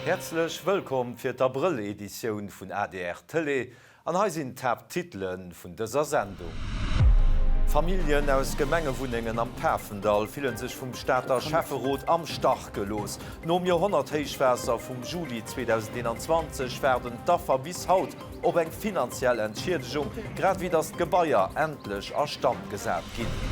Häerzlech wëllkomm fir d'Abrëll-Editioun vun adr Tëlee an hei sinn d'Haapttitele vun dëser Sendung. Familljen aus Gemengewunnengen am Pafendall fillen sech vum Stater Schäfferot am Stach gelooss. Nom Joerhonnert-Héichwaasser vum Juli 2021 waarden d'Affer bis haut op eng finanziell Entschiedegung, grad ewéi datt d'Gebaier endlech a Stand gesat ginn.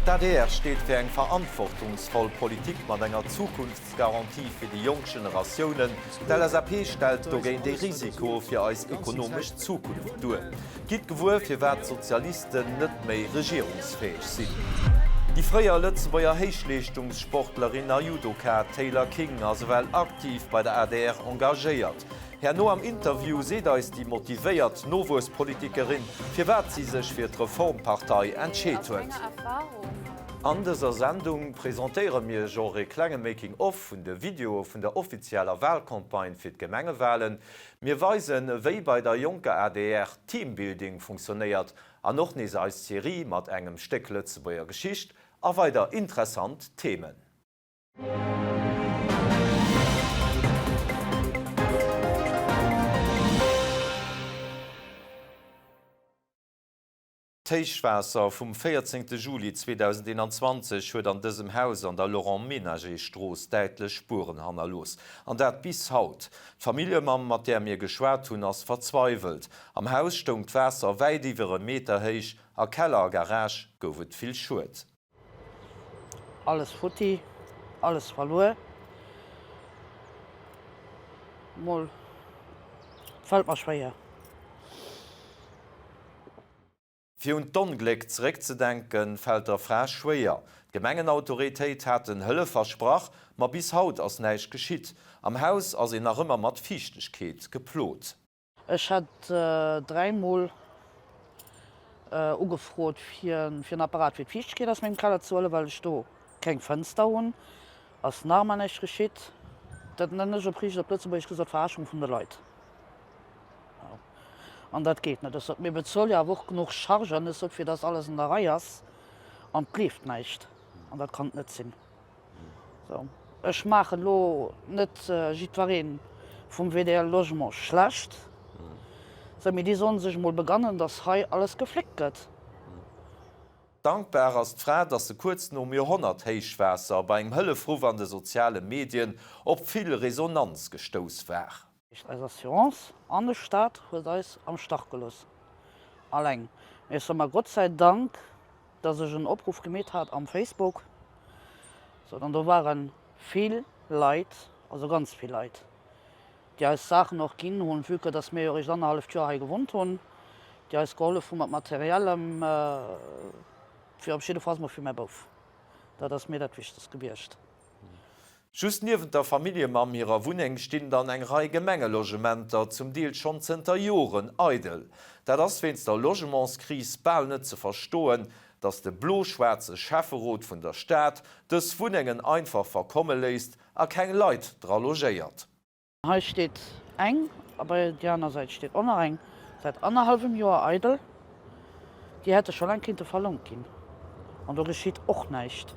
D'adr steet fir eng verantwortungsvoll Politik mat enger Zukunftsgarantie fir déi jonk Generatiounen. D'LSAP stellt dogéint ee Risiko fir eis ekonomesch Zukunft duer. Gitt gewuer, firwat d'Sozialisten net méi regierungsfäeg sinn. Déi fréier Lëtzebuerger Héichleeschtungssportlerin a Judoka Taylor King ass ewell aktiv bei der adr engagéiert. Herno am Interview seet eis déi motivéiert Nowuesspolitikerin, firwat si sech fir d'Reformpartei entscheet huet. An dëser Sendung presentéiere mir iech och e klenge Making of vun de Videoe vun der offizieller Walcampagne fir d'Gemengewalen. Mir weisen, wéi bei der jonker adr Teambuilding funktionéiert an och nees eis Serie mat engem Stéck Lëtzebuerger Geschicht a weider interessant Themen. D'Héichwaasser vum 14 Juli 2021 huet an dësem Haus an der Laurent-Menager-Strooss däitlech Spueren hannerlooss. An dat bis haut. D'Familljemamm, mat där mir geschwat hunn, ass verzweiwelt. Am Haus stoung d'Waasser wäit iwwer e Meter héich, a Keller a Garage gouf et vill Schued. Alles futti, alles verluer. Mol fällt mer schwéier. Fir un d'Ongléck zeréckzedenken, fält der Fra schwéier. D'Gemengenautoritéit haten Hëllef versprach, ma bis haut ass näischt geschitt. Am Haus ass een nach ëmmer mat Fiichtegkeet geplot. Ech hat dräimol ugefrot fir en Apparat fir d'Fiichtegkeet aus mengem Keller ze huelen, well ech do keng Fënster hunn. Ass nach ëmmer näischt geschitt. Dat nennen ech opriicht op Lëtzebuergesch gesot Verarschung vun de Leit. An dat geet net. Ech sot, mir bezuele jo awer och genuch Chargen, ech sot, fir datt alles an der Rei ass, an et leeft näischt. An dat kann et net sinn. Sou, ech maachen elo net jiddweree vum VDL Logement schlecht, sou, mee déi sollen sech emol begannen, datt hei alles gefléckt gëtt. Dankbar ass d'Fra, datt se kuerz nom Joerhonnert-Héichwaasser bei engem Hëllefruff an de soziale Medien op vill Resonanz gestouss war. Eis Assurance an de Staat huet eis am Stach gelooss, alleng. Mee ech soe mer Gott sei Dank, dass ech en Opruff gemeet hat am Facebook, sou, an do ware vill Leit, also ganz vill Leit, déi eis Saachen och ginn hunn, vue que dass mir jo eréischt annerhalleft Joer hei gewunnt hunn, déi eis gehollef hu mat Materiellem, fir op jiddefalls mol fir mäi Bouf. Dat ass mir dat Wichtegst gewiescht. Just niewent der Familljemamm hirer Wunneng stinn dann eng Rei Gemengelogementer, zum Deel schonn zënter Joren eidel. Dat ass wéinst der Logementskris bal net ze verstoen, datt de blo-schwaarze Schäfferot vun der Stad dës Wunnengen einfach verkomme léisst a keng Leit dra logéiert. Hei steet eng a bei déi aner Säit steet och nach eng, säit annerhallwem Joer eidel. Déi hätte scho laang kinnte verlount ginn an do geschitt och näischt.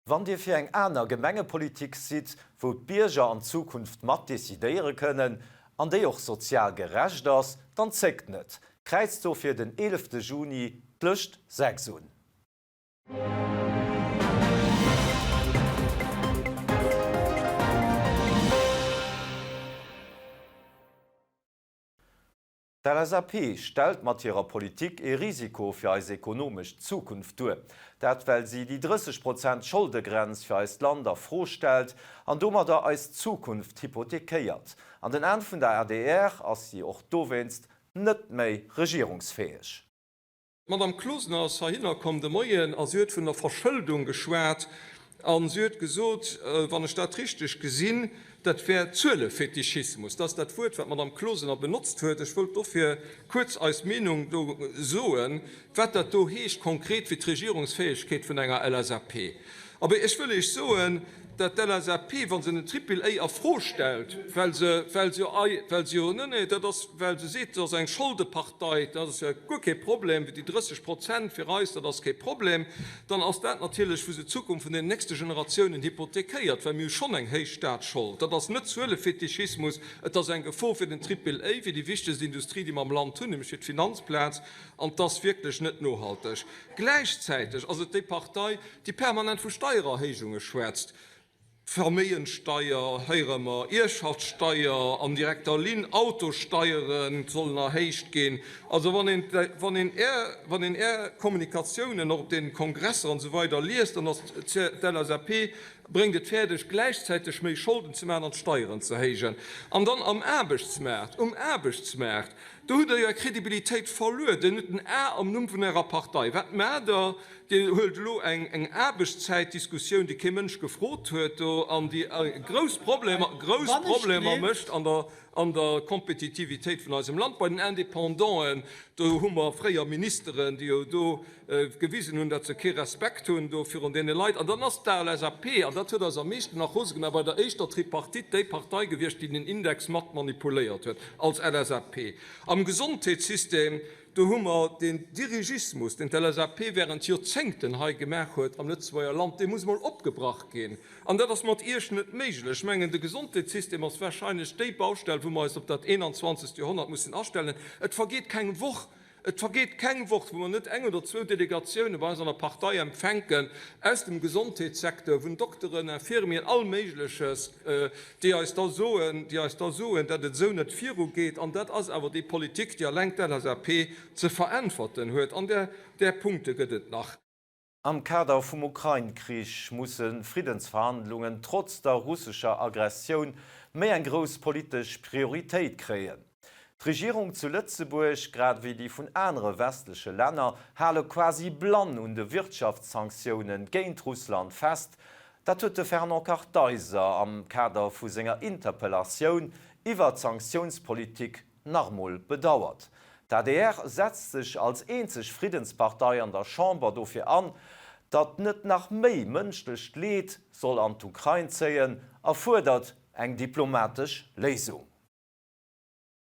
Wann Dir fir eng aner Gemengepolitik sidd, wou d'Bierger an Zukunft mat decidéiere kënnen an déi och sozial gerecht ass, dann zéckt net, kräizt dofir den 11 Juni d'Lëscht 6 un. D'LSAP stellt mat hirer Politik ee Risiko fir eis ekonomesch Zukunft duer. Dat well si déi 30 Prozent Scholdegrenz fir eist Land a Fro stellt an domadder eis Zukunft hypothekéiert. An den Aen vun der adr ass si och dowéinst net méi regierungsfäeg. D'Madame Closener ass heihinner komm de Moien a si huet vun der Verschëldung geschwat a si huet gesot, wann ech dat richteg gesinn, dat wär Zuelefetischismus. Dat ass dat Wuert, wat d'Madame Closener benotzt huet. Ech wëllt dofir kuerz eis Meenung do soen, wat dat do heescht konkret fir d'Regierungsfäegkeet vun enger LSAP. Abee, ech wëll Iech soen. dat d'LSAP, wa se den Triple A a Fro stellt, well se, well se jo, well se jo, nee, nee, dat ass, well se seet, dat ass eng Scholdepartei, dat ass jo guer kee Problem, déi 30 Prozent fir eis, dat ass kee Problem, dann ass dat natierlech, wou se d'Zukunft vun den nächste Generatiounen hypothekéiert, well mir hu schonn eng héich Staatsschold. Dat ass net Zuelefetischismus, et ass eng Gefor fir den Triple A, fir déi wichtegst Industrie, déi mer am Land hunn, nämlech fir d'Finanzplaz, an et ass wierklech net nohalteg. Gläichzäiteg ass et déi Partei, déi permanent vu Steiererhéijunge schwätzt. Verméigenssteier héiere mer, Ierfschaftssteier an direkter Linn, Autosteiere sollen erhéicht ginn. Also wann een, wann een Är, wann een Är Kommunikatiounen och op deenen Kongresser an esou weider liest, dann ass d'LSAP bréngt et fäerdeg gläichzäiteg méi Scholden ze maachen an d'Steieren ze héijen. An dann am Aarbechtsmaart, um Aarbechtsmaart, do hutt Der jo Är Kredibilitéit verluer. Dir hutt en A am Numm vun Ärer Partei. Wat maacht Der? Dir huelt elo eng Aarbechtszäitdiskussioun, déi kee Mënsch gefrot huet do an déi grouss Problemer, grouss Problemer mécht an der, an der Kompetitivitéit vun eisem Land. Bei den Indépendanten, do hu mer fréier Ministeren, déi jo do gewisen hunn, datt se kee Respekt hunn do virun deene Leit. An dann ass d'LSAP, an dat huet eis am meeschten nach rose gemaach, bei der éischter Tripartite déi Partei gewiescht, déi den Index mat manipuléiert huet als LSAP. Am Gesondheetssystem, Do hu mer deen Dirigismus, deen d'LSAP während Joerzéngten hei gemaach huet am Lëtzebuerger Land, dee muss emol opgebrach ginn. An dat ass mat Iech net méiglech. Ech mengen, de Gesondheetssystem ass wahrscheinlech déi Baustell, wou mer eis op dat 21. Joerhonnert mussen astellen. Et vergeet keng Woch, et vergeet keng Woch, wou mer net eng oder zwou Delegatioune bei eis an der Partei empfänken aus dem Gesondheetssecteur, vun Dokteren, Infirmieren, all Méigleches, déi eis da soen, déi eis da soen, dat et esou net virugeet. An dat ass awer déi Politik, déi alleng d'LSAP ze veräntwerten huet. An där, där Punkte gëtt et nach. Am Kader vum Ukrain-Krich musse Friddensverhandlungen trotz der russescher Aggressioun méi eng grouss politesch Prioritéit kréien. D'Regierung zu Lëtzebuerg, grad ewéi déi vun anere westleche Länner, hale quasi blann un de Wirtschaftssanktioune géint Russland fest. Dat huet de Fernand Kartheiser am Kader vu senger Interpellatioun iwwer d'Sanktiounspolitik nach emol bedauert. D'adr setzt sech als eenzeg Friddenspartei an der Chamber dofir an, datt net nach méi mënschlecht Leed soll an d'Ukrain zéien a fuerdert eng diplomatesch Léisung.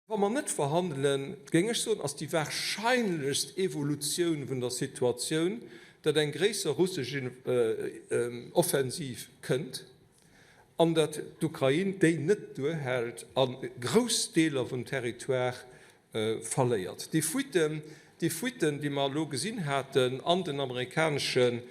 Wa mer net verhandelen, géing ech soen, ass déi wahrscheinlechst Evolutioun vun der Situatioun, datt eng gréisser russesch Offensiv kënnt an datt d'Ukrain déi net duerhält a grouss Deeler vum Territoire verléiert. Déi Fuitten, déi Fuitten, déi mer elo gesinn haten an den amerikanesche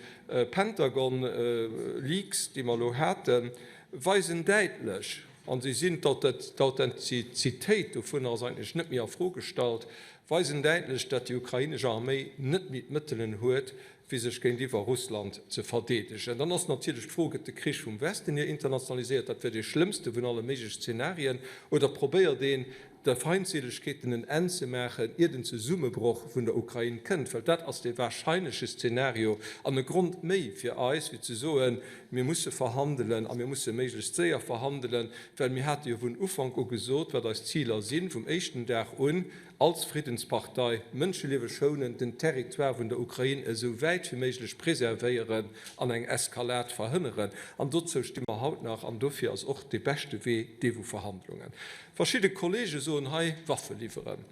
Pentagon-Leaks, déi mer elo haten, weisen däitlech, a si sinn, d'Authentizitéit dovunner ass eigentlech net méi a Fro gestallt, weisen däitlech, datt déi ukrainesch Arméi net méi d'Mëttelen huet, fir sech géintiwwer Russland ze verdeedegen. Dann ass natierlech d'Fro, Gëtt de Krich vum Westen hier internationaliséiert, dat wär dee schlëmmste vun alle méigleche Zenarien, oder probéiert een, de Feindseelegkeeten en Enn ze maachen, ier den Zesummebroch vun der Ukrain kënnt, well dat ass dee wahrscheinleche Szenario an e Grond méi fir eis, fir ze soen, mir musse verhandelen a mir musse méiglechst séier verhandelen, well mir hate jo vun Ufank u gesot, wat eis Ziler sinn, vum éischten Dag un als Friddenspartei, Mënscheliewe schounen, den Territoire vun der Ukrain esou wäit wéi méiglech preservéieren an eng Eskalad verhënneren. An dozou sti mer haut nach an dofir ass och dee beschte Wee dee vu Verhandlungen. Verschidde Kollege soen hei, Waffe liwweren.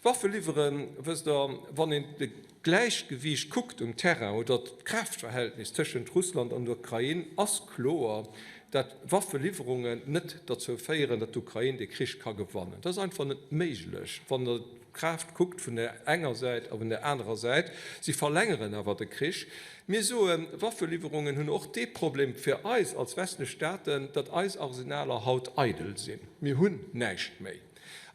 Waffe liwweren, wësst Der, wann een de Gläichgewiicht kuckt um Terrain oder d'Kraaftverhältnis tëschent Russland an der Ukrain, ass kloer, dat Waffeliwwerungen net derzou féieren, datt d'Ukrain dee Krich ka gewannen. Dat ass einfach net méiglech, wann Der d'Kraaft kuckt vun der enger Säit a vun der anerer Säit. Si verlängeren awer de Krich. Mir soen, Waffeliwwerungen hunn och dee Problem fir eis als westlech Staaten, datt eis Arsenaler haut eidel sinn. Mir hunn näischt méi.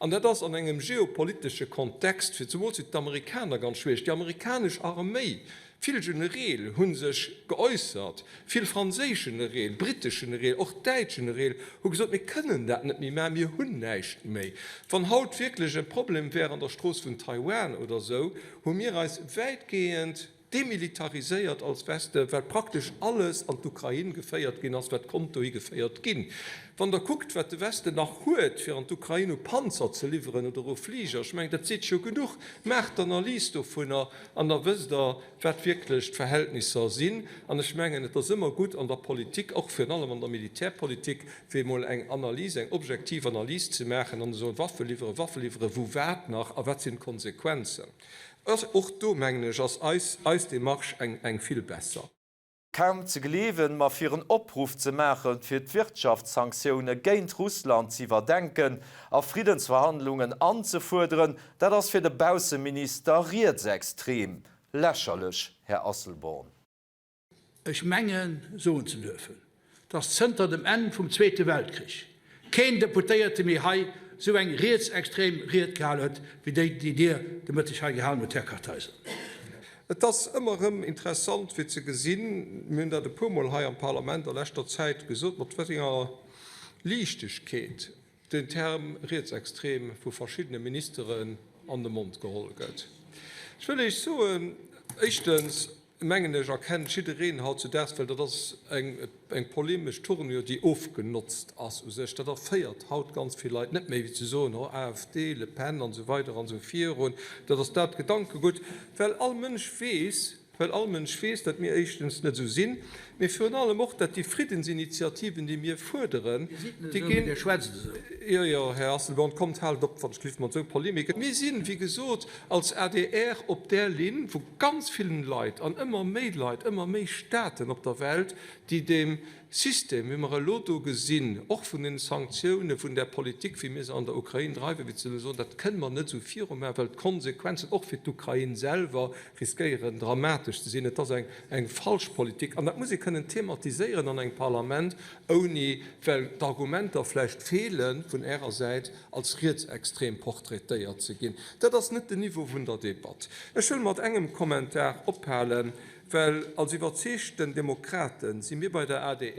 An dat ass an engem geopolitesche Kontext fir zemools fir d'Amerikaner ganz schwiereg. Déi amerikanesch Arméi, vill Genereel hu sech geäussert, vill franséisch Genereel, britesch Genereel, och däitsch Genereel hu gesot, mir kënnen dat net méi maachen, mir hunn näischt méi. Wann haut wierklech e Problem wär an der Strooss vun Taiwan oder esou, hu mir eis wäitgehend. demilitariséiert als Westen, well praktesch alles an d'Ukrain geféiert ginn ass, wat konnt dohi geféiert ginn. Wann Der kuckt, wat de Westen nach huet, fir an d'Ukrain u Panzer ze liwweren oder u Fliger, ech mengen, dat seet jo genuch. Maacht d'Analys dovunner an da wësst Der, wat wierklech d'Verhältnisser sinn. An ech mengen, et ass ëmmer gutt an der Politik, och virun allem an der Militärpolitik, fir emol eng Analys, eng objektiv Analys ze maachen an ze soen, Waffe liwweren, Waffe liwweren, wou wat nach a wat sinn d'Konsequenzen. Och do, mengen ech, ass eis, eis Démarche eng, eng vill besser. Kaum ze gleewen, ma fir en Opruff ze maachen, fir d'Wirtschaftssanktioune géint Russland ze iwwerdenken a Friddensverhandlungen anzefuerderen, dat ass fir de Bausseminister rietsextrem. Lächerlech, Här Asselborn. Ech mengen soen ze duerfen, datt zënter dem Enn vum Zweete Weltkrich keen Deputéierte méi hei esou eng rietsextrem Ried gehal huet wéi déi, déi Dir de Mëtteg hei gehalen hutt, Här Kartheiser. Et ass ëmmer erëm interessant fir ze gesinn, mir hunn dat e puermol hei am Parlament a leschter Zäit gesot, mat wat enger Liichtegkeet den Term rietsextrem vu verschiddene Ministeren an de Mond geholl gëtt. Ech wëll Iech soen, éischtens mengen ech erkennt jiddereen hautzudaags, well dat ass eng polemesch Tournure, déi ofgenotzt ass u sech, dat erféiert haut ganz vill Leit net méi, wéi ze soen, oh AfD, Le Pen an esou weider an esou virun, dat ass dat Gedankegutt, well all Mënsch weess, Well all Mënsch weess, datt mir éischtens net esou sinn, mee virun allem och, datt déi Friddensinitiativen, déi mir fuerderen, déi ginn. Jo, jo, Här Asselborn, kommt, haalt op, wann ech gelift, mat esou Polemiken. Mir sinn, wéi gesot, als adr op där Linn vu ganz villen Leit an ëmmer méi Leit, ëmmer méi Staaten op der Welt, déi deem System, wéi mer elo do gesinn, och vun den Sanktiounen, vun där Politik, wéi mir se an der Ukrain dreiwen, wéi ze soen, dat kënne mer net esou virumaachen, well d'Konsequenzen och fir d'Ukrain selwer riskéieren dramatesch ze sinn. Et ass eng falsch Politik an dat muss ee kënnen thematiséieren an engem Parlament, ouni, well d'Argumenter vläicht feele vun Ärer Säit, als rietsextrem portraitéiert ze ginn. Dat ass net den Niveau vun der Debatt. Ech wëll mat engem Kommentar ophalen. Well als iwwerzeegten Demokrate si mir bei der adr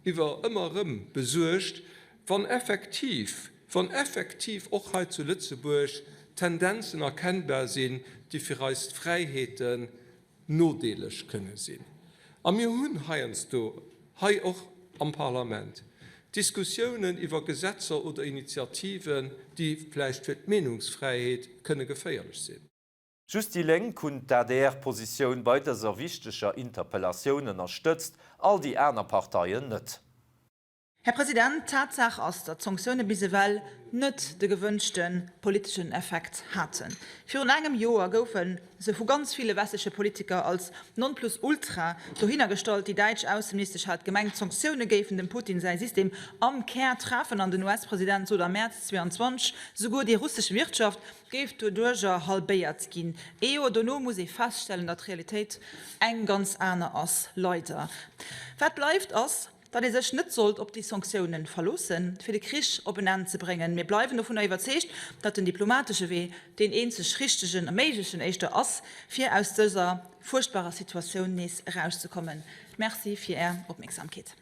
iwwer ëmmer erëm besuergt, wann effektiv, wann effektiv och hei zu Lëtzebuerg Tendenzen erkennbar sinn, déi fir eis Fräiheeten nodeeleg kënne sinn. A mir hunn heiansdo hei och am Parlament Diskussiounen iwwer Gesetzer oder Initiativen, déi vläicht fir d'Meenungsfräiheet kënne geféierlech sinn. Just déi Lénk hunn d'ADR-Positioun bei dëser wichteger Interpellatioun ënnerstëtzt, all déi aner Parteien net. Här President, Tatsaach ass, datt d'Sanktioune bis ewell net de gewënschte politeschen Effekt haten. Virun engem Joer goufe se vu ganz ville westleche Politiker als Nonplusultra dohinner gestallt. Déi däitsch Ausseministesch hat gemengt, d'Sanktioune géifen dem Putin säi System am Kär treffen an den US-President sot am Mäerz 22, souguer déi russesch Wirtschaft géif doduerjer halbéiert ginn. Ee Joer dono muss ee feststellen, datt d'Realitéit eng ganz aner ass, leider. Wat bleift ass, datt ee sech net sollt op déi Sanktioune verloossen, fir de Krich op en Enn ze bréngen. Mir bleiwen dovunner iwwerzeegt, datt den diplomatesche Wee deen eenzeg richtegen a méiglechen éischter ass, fir aus dëser fuerchtbarer Situatioun nees erauszekommen. Merci fir Är Opmierksamkeet.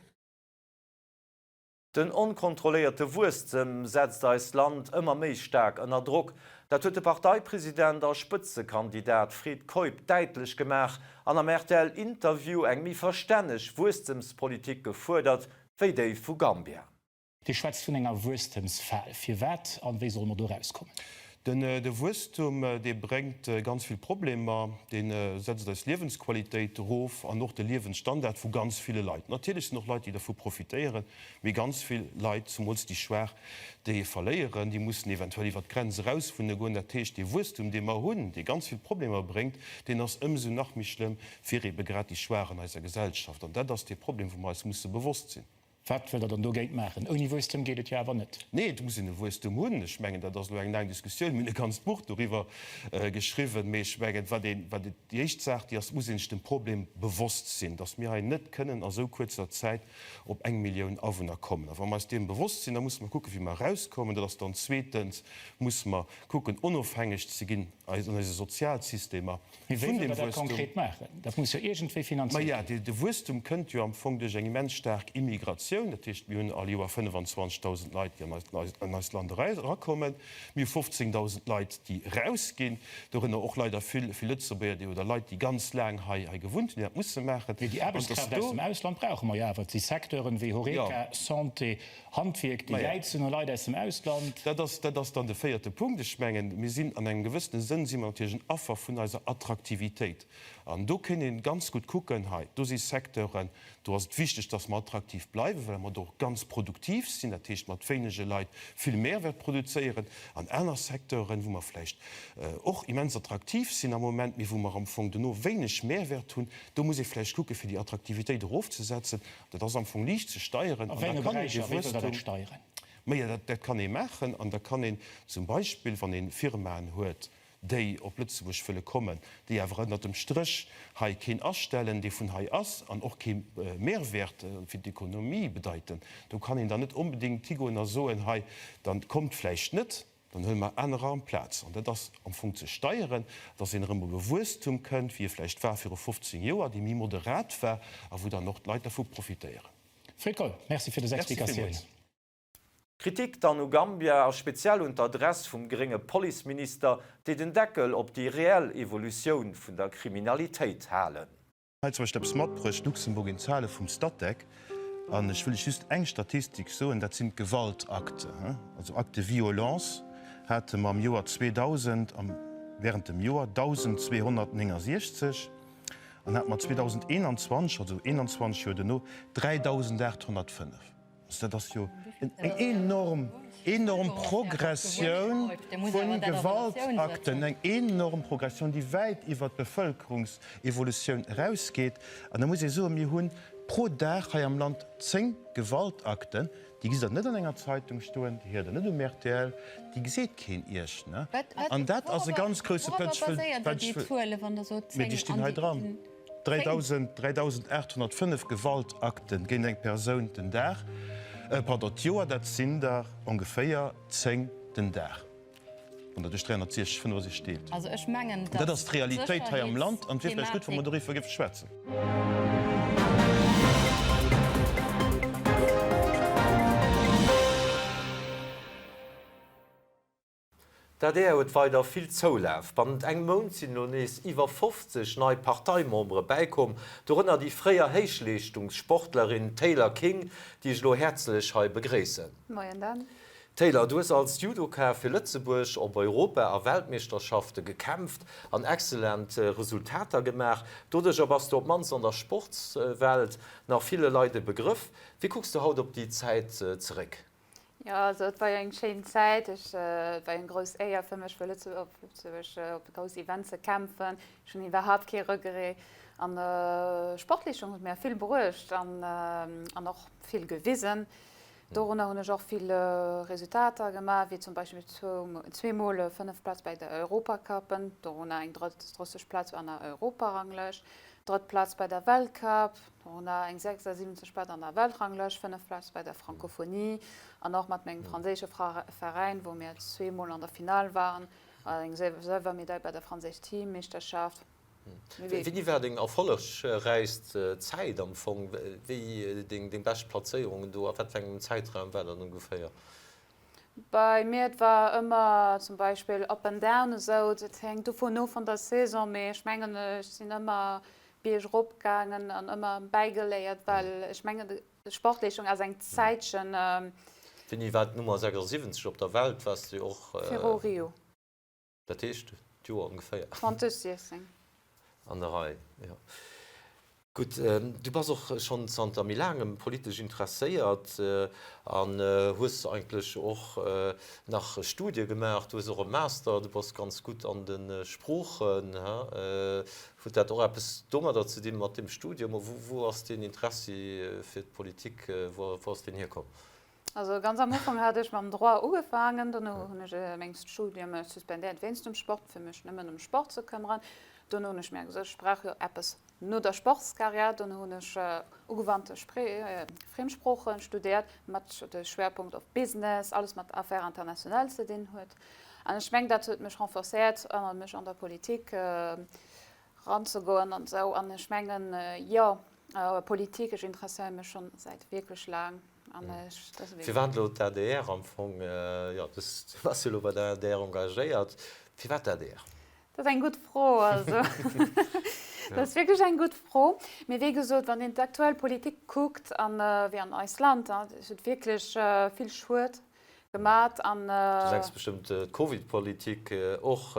Den onkontrolléierte Wuesstem setzt eist Land ëmmer méi staark ënner Drock. Dat huet de Parteipresident a Spëtzekandidat Fred Keup däitlech gemaach an am RTL-Interview eng méi verstänneg Wuesstemspolitik gefuerdert wéi déi vu Gambia. Dir schwätzt vun enger Wuesstemsfal. Firwat an wéi solle mer do erauskommen? De Wuesstum, dee bréngt ganz vill Problemer, dee setzt eis Liewensqualitéit erof an och de Liewensstandard vu ganz ville Leit. Natierlech sinn och Leit, déi dervu profitéieren, mee ganz vill Leit, zumools déi Schwaach, déi verléieren, déi mussen eventuell iwwert d'Grenz eraus wunne goen. Dat heescht, dee Wuesstum, dee mer hunn, dee ganz vill Problemer bréngt, deen ass ëmsou nach méi schlëmm fir eebe grad déi Schwaach an eiser Gesellschaft. An dat ass dee Problem, wou mer eis musse bewosst sinn. Wat wëllt Der dann dogéint maachen? Ouni Wuesstem geet et jo awer net. Nee, et muss een e Wuesstum hunn. Ech mengen, dat ass elo eng laang Diskussioun. Mir hunn e ganzt Buch doriwwer geschriwwen. Mee ech mengen, wat een, wat déi éischt Saach, déi ass, et muss ee sech dem Problem bewosst sinn, datt mir hei net kënnen a sou kuerzer Zäit op eng Millioun Awunner kommen. A wa mer eis deem bewosst sinn, da musse mer kucken, wéi mer erauskommen. Dat ass dann zweetens, musse mer kucken, onofhängeg ze ginn an eise Sozialsystemer. Mee wéi wëllt Der dat konkret maachen? Dat muss jo iergendwéi finanziert ginn. Maja, de Wuesstum kënnt jo am Fong duerch eng immens staark Immigratioun. Migratioun, dat heescht, mir hunn all Joer 25.000 Leit, déi an eist Land erakommen. Mir hu 15.000 Leit, déi erausginn, dorënner och leider vill Lëtzebuerger, déi oder Leit, déi ganz laang hei gewunnt hunn, déi dat musse maachen. Mee déi Aarbechtskraaft aus dem Ausland brauche mer jo awer. Et si Secteuren wéi Horeca, Santé, Handwierk, déi jäizen no Leit aus dem Ausland. Dat ass, dat ass dann de véierte Punkt. Ech mengen, mir sinn an engem gewëssene Sënn si mer natierlech en Affer vun eiser Attraktivitéit. An do kéint ee ganz gutt kucken, hei, do si Secteuren, do ass et wichteg, dass mer attraktiv bleiwen, well mer do och ganz produktiv sinn, dat heescht mat wéinege Leit vill Mehrwert produzéieren. An aner Secteuren, wou mer vläicht och immens attraktiv sinn am Moment, mee wou mer am Fong dono wéineg Mehrwert hunn, do muss ee vläicht kucken, fir déi Attraktivitéit erofzesetzen. Dat ass am Fong liicht ze steieren. A wéi enge Beräicher? Wéi wëllt Der dat steieren? Majo, dat kann ee maachen. An da kann een zum Beispill, wann ee Firmaen huet, déi op Lëtzebuerg wëlle kommen, déi awer ënnert dem Stréch hei keen astellen, dee vun hei ass an och kee Mehrwert fir d'Ekonomie bedeiten, do kann een dann net onbedéngt higoen a soen, hei, dann kommt vläicht net, dann huele mer anerer amplaz. An dat ass am Fong ze steieren, dass een erëm op e Wuesstum kënnt, wéi e vläicht war viru 15 Joer, dee méi moderat war a wou dann och d'Leit dervu profitéieren. Fred Keup, Merci fir dës Merci Explikatioun. villmools. Kritik dann u Gambia a speziell un d'Adress vum grénge Policeminister, déi den Deckel op déi reell Evolutioun vun der Kriminalitéit halen. Hei zum Beispill eppes matbruecht, Luxemburg in Zahlen vum Statec, an ech wëll lech just eng Statistik soen, dat sinn d'Gewaltakte, also Actes de violence hate mer am Joer 2000 am während dem Joer 1.269 an hate mer 2021, also 21 Joer duerno, 3.805. Also dat ass jo eng enorm, enorm Progressioun vu Gewaltakten, eng enorm Progressioun, déi wäit iwwert d'Bevëlkerungsevolutioun erausgeet. An da muss ee soen, mir hu pro Dag hei am Land 10 Gewaltakten, déi gesitt Der net an enger Zeitung stoen, déi héiert Der net um rtl, déi geseet keen Iech. An dat ass e ganz grousse Punkt. Wourobber baséiert Der déi Zuele, wann Der sot 10? Mee déi stinn hei dran. 3.805 Gewaltakte géint eng Persoun den Dag, pardon, d'Joer, dat sinn der ongeféier 10 den Dag, wann Der duerch 365 deelt. Also ech mengen, Dat ass d'Realitéit hei am Land an et wier vläicht gutt, wa mer doriwwer géife schwätzen. D'adr huet weider vill Zoulaf. Bannent engem Mount sinn elo nees iwwer 50 nei Parteimembere bäikomm, dorënner déi fréier Héichleeschtungssportlerin Taylor King, déi ech elo häerzlech hei begréissen. Moien Dan. Taylor, du hues als Judoka fir Lëtzebuerg op Europa a Weltmeeschterschafte gekämpft an excellent Resultater gemaach. Doduercher bass du op d'mannst an der Sportswelt nach ville Leit e Begrëff. Wéi kucks du haut op déi Zäit zeréck? Jo, also et war jo eng schéin Zäit. Ech, et war jo eng grouss Éier fir mech, fir Lëtzebuerg op grouss Events ze kämpfen. Ech hunn iwwerhaapt kee Regret. An Sportleeschtung huet mir vill bruecht an an och vill gewisen. Dorunner hunn ech och vill Resultater gemaach, wéi zum Beispill zweemol 5 Plaz bei de Europacuppen, dorunner eng 30. Plaz an der Europaranglëscht, drëtt Plaz bei der Weltcup, Dorënner eng 76 Plaz an der Weltranglëscht, 5 Plaz bei der Francophonie an och mat mengem franséische Veräin, wou mir zweemol an der Finale waren, eng Sëlwermedail bei der franséisch Teammeeschterschaft. Wéini war deng erfollegräichst Zäit am Fong? Wéi deng bescht Plazéierungen do? A wat fir engem Zäitraum war dat ongeféier? Bei mir et war ëmmer zum Beispill up and down esou, dat hänkt dovun of vun der Saison, mee ech mengen ech sinn ëmmer biergrop gaangen an ëmmer bäigeléiert, well ech mengen Sportleeschtung ass eng Zäitchen. Wéini war d'Nummer 76 op der Welt? Waars de och. Viru Rio. Dat heescht d'Joer ongeféier. 2016. An der Rei, jo. Gutt, du bass och schonn zanter méi laangem politesch interesséiert an hues eigentlech och nach Studie gemaach. Du hues och e Master, du bass ganz gutt an de Sproochen. Huet dat och eppes domadder ze dinn, mat deem Studium? Wou ass deen Interessi fir d'Politik, wou ass deen hierkomm? Also ganz am Ufank hat ech mam Droit ugefaangen, dono hunn ech meng Studium suspendéiert wéinst dem Sport, fir mech nëmmen ëm Sport ze këmmeren. Dono hunn ech mir gesot, ech brauch jo eppes no der Sportscarrière. Dono hunn ech ugewannte Friemsproochen studéiert mat de Schwerpunkt op Business, alles mat Affaires internationales ze dinn huet. An ech meng dat huet mech renforcéiert an mech an der Politik ranzegoen an esou. An ech mengen, jo, Politik, ech interesséiere mech schonn säit wierklech laang. An ech, dat ass wéi. Firwat elo d'ADR am Fong? Jo, du bass jo elo bei der adr engagéiert. Firwat d'ADR? Dat ass eng gutt Fro. Also, dat ass wierklech eng gutt Fro. Mee wéi gesot, wann een d'aktuell Politik kuckt an wéi an eist Land, et huet wierklech vill Schued gemat an. Du denks bestëmmt d'Covidpolitik och,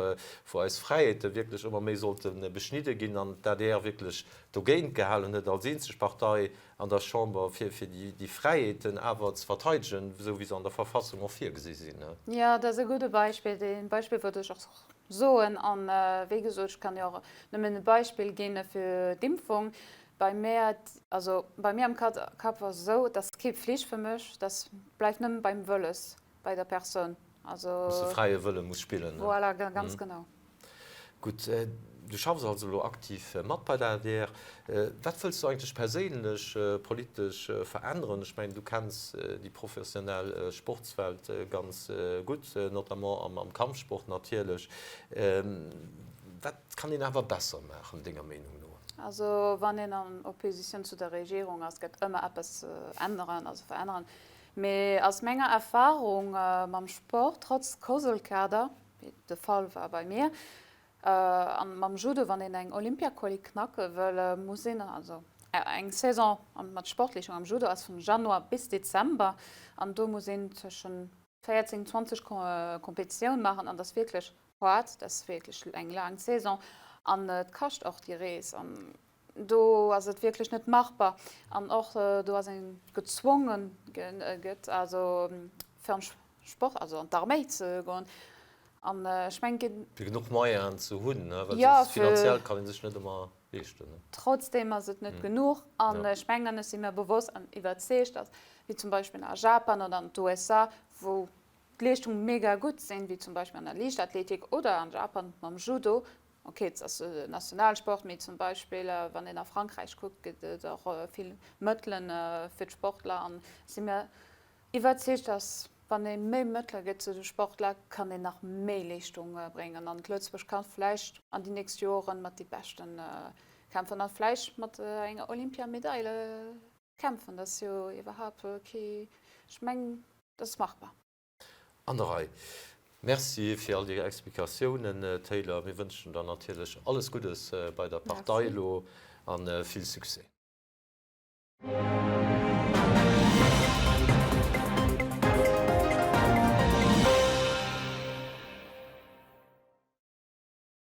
wou eis Fräiheete wierklech ëmmer méi sollte beschnidde ginn an d'ADR wierklech dogéint gehalen huet als eenzeg Partei an der Chamber, fir déi Fräiheeten awer ze verteidegen, esou wéi se an der Verfassung och virgesi sinn. Jo, dat ass e gudde Beispill. Dee Beispill wollt ech och soen. An wéi gesot, ech kann jo och nëmmen e Beispill ginn fir d'Impfung. Bei mär, also bei mir am Kapp ass esou, et ass kee Pflicht fir mech, dat bleift nëmme beim Wëlles bei der Persoun. Also. Muss de fräie Wëlle muss spillen. Voilà, ganz genau. Gutt, du schaffs also elo aktiv mat bei der adr. Wat wëlls du eigentlech perséinlech politesch veränneren? Ech mengen, du kenns déi professionell Sportswelt ganz gutt, notamment am Kampfsport natierlech. Wat kann een awer besser maachen, denger Meenung no? Also wann een an Opposition zu der Regierung ass, gëtt ëmmer eppes ze änneren, also veränneren. Mee aus menger Erfahrung mam Sport, trotz Koselkader, wéi de Fall war bei mir, an mam Judo, wann een eng Olympiaquali knacke wëll, muss een, also eng Saison mat Sportleeschung am Judo ass vun Januar bis Dezember, an do muss een tëschen 14, 20 Kompetitioun maachen, an dat ass wierklech Haart, dat ass wierklech eng laang Saison an et kascht och déi Rees an do ass et wierklech net machbar an och do ass een gezwongen gëtt also fir an Sport, also an d'Arméi ze goen an ech mengen. Fir genuch Moyenen ze hunn, well soss finanziell kann ee sech net ëmmer leeschten. Trotzdem ass et net genuch an ech mengen, ech si mir bewosst an iwwerzeegt, datt wéi zum Beispill a Japan oder an d'USA, wou d'Leeschtung mega gutt sinn, wéi zum Beispill an der Liichtathletik oder an Japan mam Judo, ok et ass e Nationalsport, mee zum Beispill wann een a Frankräich kuckt, gëtt et och vill Mëttelen fir d'Sportler an ech si mir iwwerzeegt, datt wann ee méi Mëttele gëtt zu de Sportler, kann een nach méi Leeschtung bréngen an Lëtzebuerg ka vläicht an déi nächst Joren mat déi Beschten kämpfen an vläicht mat enger Olympiamedaile Kämpfen, dat ass jo iwwerhaupt kee, ech mengen, dat ass machbar. An der Rei. Merci fir all déi Explikatiounen, Taylor. Mir wënschen der natierlech alles Guddes bei der Partei elo a vill Succès.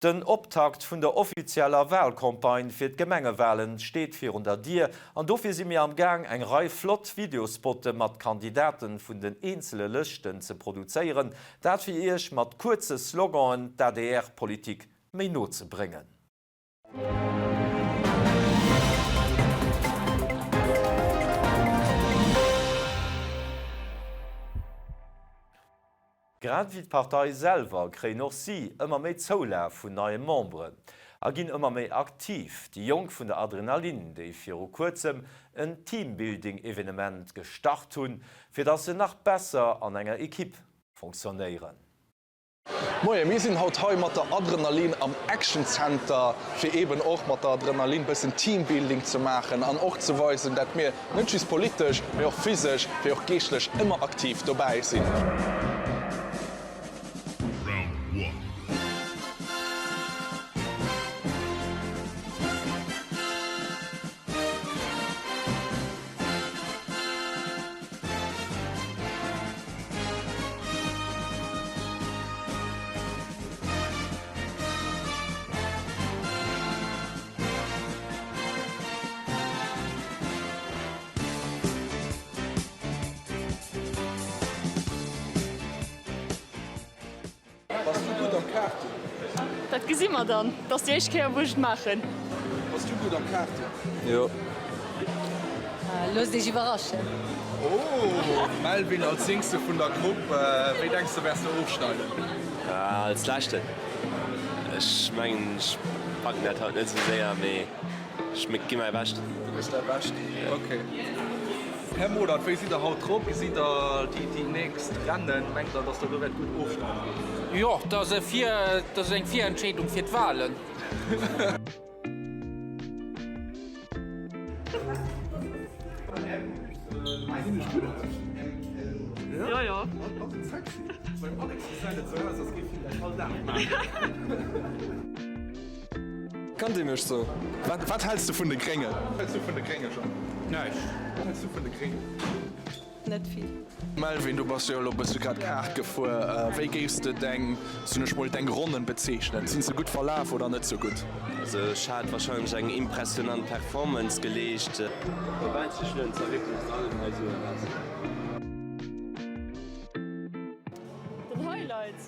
Den Optakt vun der offizieller Walcampagne fir d'Gemengewalen steet virun der Dier an dofir si mir am Gaang eng Rei flott Videospotte mat Kandidaten vun den eenzele Lëschten ze produzéieren, dat fir Iech mat kuerze Sloganen d'ADR-Politik méi no ze bréngen. Grad ewéi d'Partei selwer kréien och si ëmmer méi Zoulaf vun neie Memberen a ginn ëmmer méi aktiv. Déi Jonk vun der Adrenalin, déi viru kuerzem en Teambuilding-Evenement gestart hunn, fir dass se nach besser an enger Ekipp fonctionnéieren. Moien, mir sinn haut hei mat der Adrenalin am Action Center, fir eben och mat der Adrenalin bëssen Teambuilding ze maachen an och ze weisen, dat mir net just politesch, mee och physesch wéi och geeschtlech ëmmer aktiv dobäi sinn. Bass du gutt am Kaarten? Dat gesi mer dann. Et ass déi éischt Kéier wou ech et maachen. Bass du gutt am Kaarten? Jo. Loosst iech iwwerraschen. Oh, Melvin als jéngste vun der Grupp, wéi denks de wäers de ofschneiden? Als leschten. Ech mengen ech packen dat haut net esou séier, mee ech gi mäi Bescht. Du gëss däi Bescht, ok. Här Modert, wéi sidd der haut drop? Gesitt der déi nächst Rennen? Mengt der, datt der do wäert gutt ofschneiden? Jo, dat ass e Vir, dat ass eng Virentscheedung fir d'Wahlen. Gesinn ech gutt aus? Jo, jo. Ass et sexy? Beim Alex gesäit et sou aus, als géif hien dat all Dag maachen. Kannt Dir mech sou? Wat, wat häls de vun de Gréngen? Wat häls du vun de Gréngen, Jean? Näischt. Wat häls du vun de Gréngen? Net vill. Melvin, du bass jo elo bësse grad Kaart gefuer. Wéi géifs de deng, soen ech mol, deng Ronnen bezeechnen? Sinn se gutt verlaf oder net sou gutt? Also ech hat wahrscheinlech eng impressionant Performance geleescht. Den Highlight?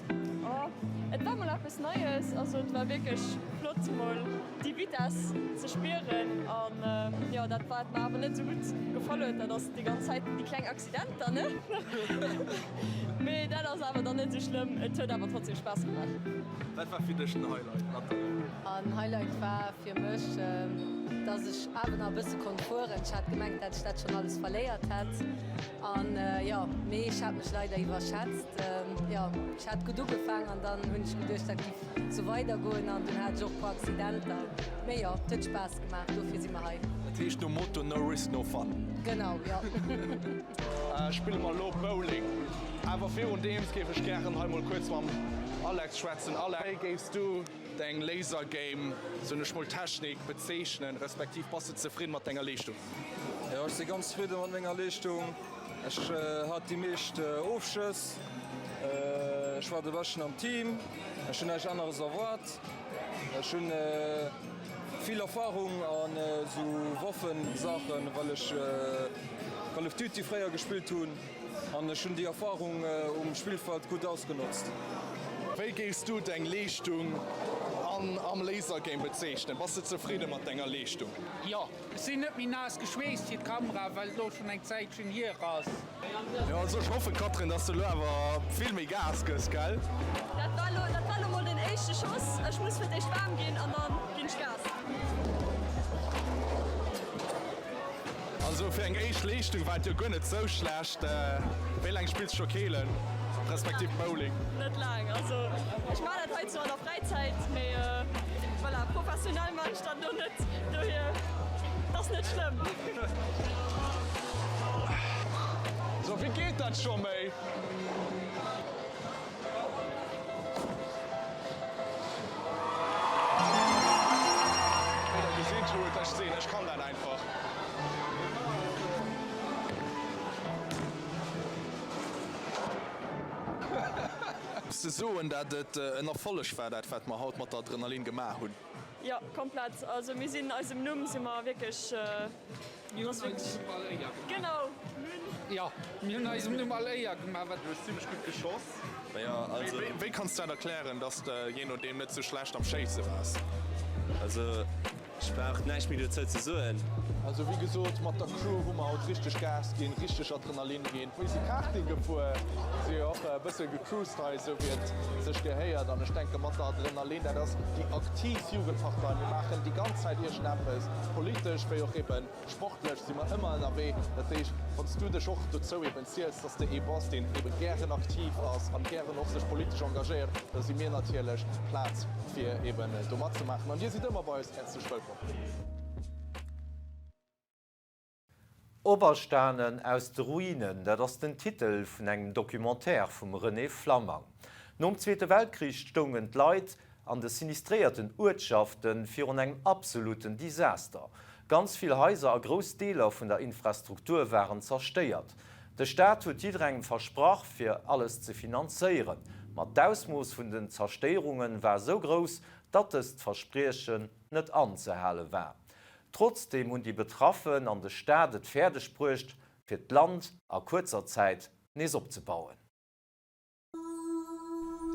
Oh, et war mol eppes Neies, also et war wierklech flott mol déi Vitesse ze spieren an jo dat wat mer awer net esou gutt gefall huet dat ass déi ganz Zäit déi kleng Accidenter ne mee dat ass awer dann net esou schlëmm, et huet awer trotzdem Spaass gemaach. Wat war fir dech den Highlight, Nathalie? An Highlight war fir mech dass ech awer nach e bësse konnt fueren, ech hat gemengt dat ech dat schonn alles verléiert hätt an jo mee ech hat mech leider iwwerschätzt. Jo, ech hat gutt ugefaang an dann hunn ech geduecht, dat giff sou weider goen an dunn hat ech och e puer Accidenter. Mee jo, et huet Spaass gemaach, dofir si mer hei. Dat heescht nom Motto no risk no fun. Genau, jo. Spille mer elo Bowling. Awer virun deems géif ech gären hei mol kuerz mam Alex schwätzen. Alex, wéi géifs du deng Laser Game, soen ech mol, Technik bezeechnen, respektiv bass de zefridden mat denger Leeschtung? Jo, ech si ganz zefridde mat menger Leeschtung. Ech hat déi meescht Ofschëss, ech war de Beschten am Team, ech hunn näischt aneres erwaart. Ech hunn vill Erfarung an esou Waffensaachen, well ech Call of Duty fréier gespillt hunn an ech hunn déi Erfarung um Spillfeld gutt ausgenotzt. Wéi géifs du deng Leeschtung am Laser Game bezeechnen? Bass de zefridde mat denger Leeschtung? Jo. Ech sinn net méi naass geschweesst fir d'Kamera, well et lo schon eng Zäitchen hier ass. Jo, also ech hoffen Catherine, dass de lo awer vill méi Gas gëss, gell? Dat war lo, dat war lo mol den éischte Schoss. Ech muss fir d'éischt waarm ginn an dann ginn ech Gas. Also fir eng éischt Leeschtung war et jo guer net sou schlecht. Wéi laang spills scho Keelen, respektiv Bowling? Net laang, also ech maan dat hei zwar an der Fräizäit, mee voilà, professionell maan ech dat lo net, dohier et ass net schlëmm. So, wéi geet dat scho méi? Wéi der gesitt hutt, ech sinn, ech kann dat einfach. Ze soen, dat et en Erfolleg war, dat wat mer haut mat der Adrenalin gemaach hunn. Jo, komplett. Also mir sinn eisem Numm si mer wierklech, Mir hunn eisem Numm all Éier gemaach. Genau, mir hunn. Jo, mir hunn eisem Numm all Éier gemaach. Du hues zimlech gutt geschoss. Wéi kanns du dat erklären, dass de jee nodeem net sou schlecht am Schéisse waars? Also Ech brauch näischt méi dozou ze soen. Also wéi gesot, mat der Crew hu mer haut richteg Gas ginn, richteg Adrenalin ginn. Mir si Karting gefuer, si jo och e bësse gecruised hei, esou wéi et sech gehéiert. An ech denke mat der Adrenalin, dat ass déi aktiv Jugendpartei. Mir maachen déi ganz Zäit iergendeppes, politesch wéi och eben Sportlech si mer ëmmer ënnerwee. Dat heescht, wann s du dech och dozou eben ziels, dass de ee bass, deen eben gären aktiv ass an gären och sech politesch engagéiert, da si mir natierlech d'Plaz, fir eben do matzemaachen. An dir sidd ëmmer bei eis häerzlech wëllkomm. Operstanen aus de Ruinen, dat ass den Titel vun engem Documentaire vum René Flammang. Nom Zweete Weltkrich stoungen d'Leit an de sinistréierten Uertschafte virun engem absoluten Desaster. Ganz vill Haiser a grouss Deeler vun der Infrastruktur waren zerstéiert. De Staat huet jidderengem versprach, fir alles ze finanzéieren. Ma d'Ausmooss vun den Zerstéierunge war esou grouss, datt dëst Verspriechen net anzehale war. Trotzdeem hunn déi Betraffen an de Staat et fäerdeg bruecht, fir d'Land a kuerzer Zäit nees opzebauen.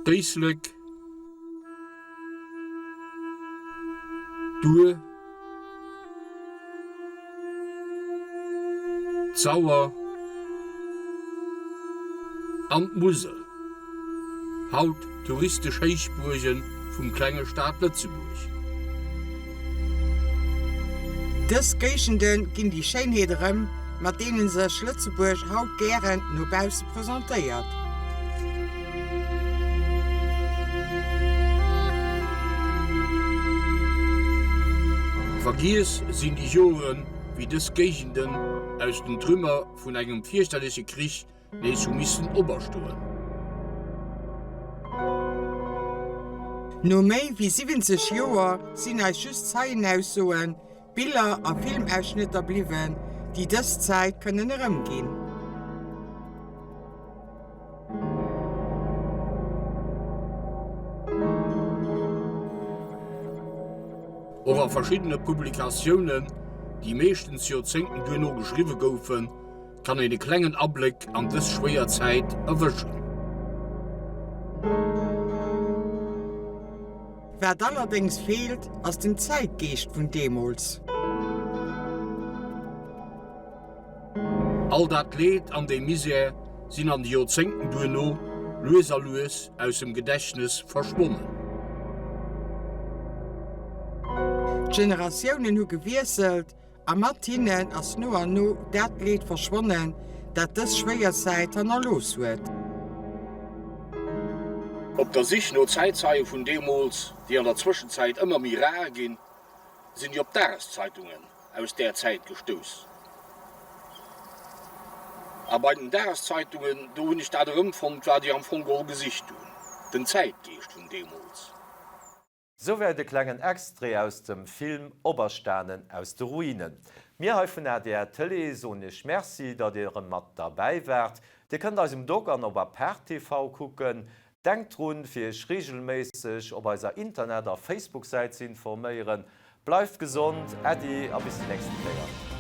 D'Éislek, d'Our, d'Sauer an d'Musel, haut touristesch Héichbuerge vum klenge Staat Lëtzebuerg. Dës Géigende ginn déi Schéinheet erëm, mat deene sech Lëtzebuerg haut gären no bausse presentéiert. Vergiess sinn déi Joren. wéi dës Géigenden aus den Trümmer vun engem fierchterleche Krich nees hu missen operstoen. No méi wéi 70 Joer sinn eis just Zeienaussoen, Biller a Filmausschnëtter bliwwen, déi dës Zäit kënnen erëmginn. Och a verschiddene Publikatiounen, déi meeschtens Joerzéngten duerno geschriwwe goufen, kann een e klengen Abléck an dës schwéier Zäit erwëschen. Wat allerdéngs feelt, ass den Zäitgeescht vun deemools. All dat Leed an dee Misär sinn an de Joerzéngten duerno lues a lues aus dem Gedächtnes verschwonnen. D'Generatiounen hu gewiesselt A mat hinnen ass no an no dat Leed verschwonnen, dat dës schwéier Zäit hannerlooss huet. Op der Sich no Zäitzeie vun deemools, déi an der Zwëschenzäit ëmmer méi rar ginn, sinn ech op Dageszeitungen aus där Zäit gestouss. A bei den Dageszeitungen, do hunn ech dat erëmfonnt, wat ech am Fong geholl gesicht hunn, den Zäitgeescht vun deemools. Souwäit e klengen Extrait aus dem Film Operstanen aus de Ruinen. Mir hei vun adr Tëlee soen iech Merci, datt dir erëm mat derbäi waart. Dir kënnt eis um Doc an op Apart TV kucken. Denkt drun, fir iech reegelméisseg op eiser Internet a Facebook-Säit ze informéieren. Bleift gesond, Äddi a bis déi nächste Kéier.